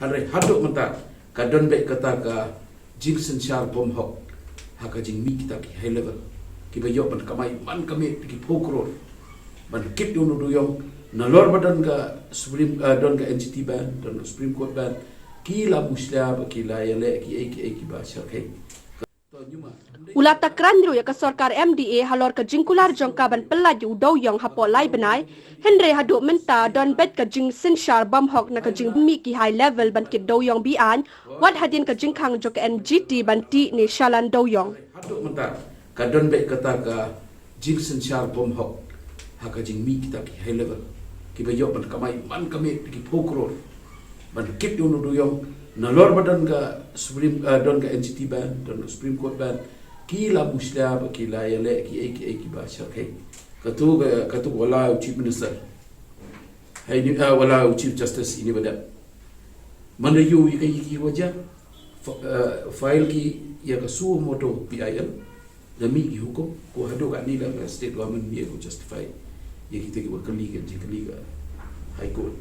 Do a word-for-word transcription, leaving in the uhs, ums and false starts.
Hynrei haduh mynta ka don beit kata ka jingsynshar bymhok ha ka jingmih kita ki high level kiba ïoh ban kamai man ka miet ki phew klur ban kit ïa u dewïong, nalor ba don ka Supreme, eh, don ka N G T ban, don ka Supreme Court ban, ki la mushlia ba ki la ïaleh kiei kiei kiba shyrkhei. U la takran ruh ïa ka sorkar M D A halor ka jingkular jong ka ban pyllait ïa u dewïong hapoh lai bnai, hynrei haduh mynta don beit ka jingsynshar bymhok na ka jingmih ki high level ban kit dewïong be-aiñ, wat hadien ka jingkhang jong ka N G T ban tih ne shalan dewïong. Haduh mynta ka don beit kata ka jingsynshar bymhok ha ka jingmih kita ki high level kiba ïoh ban kamai man ka miet ki phew klur ban kit ïa u dewïong, nalor ba don ka Supreme, eh, don ka N G T ban, don ka Supreme Court ban, ki la mushlia ba ki la ïaleh kiei kiei kiba shyrkhei. Katu ka, katu ka la u Chief Minister, hai ni, eh, u la u Chief Justice ini ba dep. Mynta ïa ki, ki wajah, fa-, eh, file ki ïa ka suo motu P I L, da mih ki hukum, ko haduh katne la ka state government mih ïa ka justify ïa kita kiba kylli ka jingkylli ka High Court.